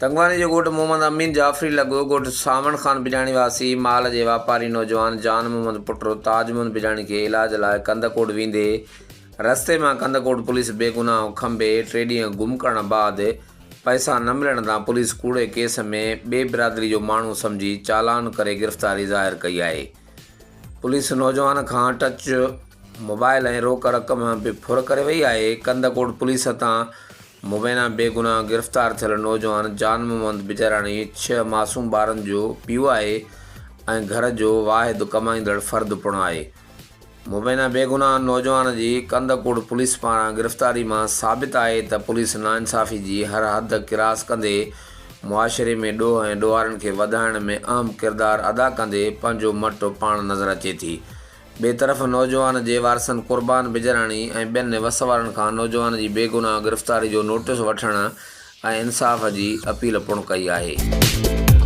تنگواني جي ڳوٺ محمد امين جعفري لڳ ڳوٺ سانوڻ خان بجاڻي واسي مال جي واپاري نوجوان جان محمد پٽ تاج محمد بجاڻي کي علاج لاء ڪنڌڪوٽ ويندي رستي مان ڪنڌڪوٽ پوليس بيگناهه کنڀي ٽي ڏينهن گم ڪرڻ بعد پئسا نه ملڻ تان پوليس ڪوڙي ڪيس ۾ ٻي برادري جو ماڻهو سمجهي چالان ڪري گرفتاري ظاهر ڪئي آهي. پوليس نوجوان کان ٽچ موبائل ۽ روڪ رقم به ڦر ڪري وئي آهي. ڪنڌڪوٽ پوليس هٿان مبينا بيگناهه گرفتار ٿيل نوجوان جان محمد بجاراڻي ڇهه معصوم ٻارن جو پيء آهي ۽ گهر جو واحد ڪمائيندڙ فرد پڻ آهي. مبينا بيگناهه نوجوان جي ڪنڌڪوٽ پوليس پاران گرفتاري مان ثابت آهي ته پوليس ناانصافي جي هر حد ڪراس ڪندي معاشري ۾ ڏوهه ۽ ڏوهارين کي وڌائڻ ۾ اهم ڪردار ادا ڪندي پنهنجو مٽ پاڻ نظر اچي ٿي. ٻئي طرف نوجوان جي وارثن قربان بجراڻي ۽ ٻين وس وارن کان نوجوان جي بيگناهه گرفتاري جو نوٽيس وٺڻ ۽ انصاف جي اپيل پڻ ڪئي آهي.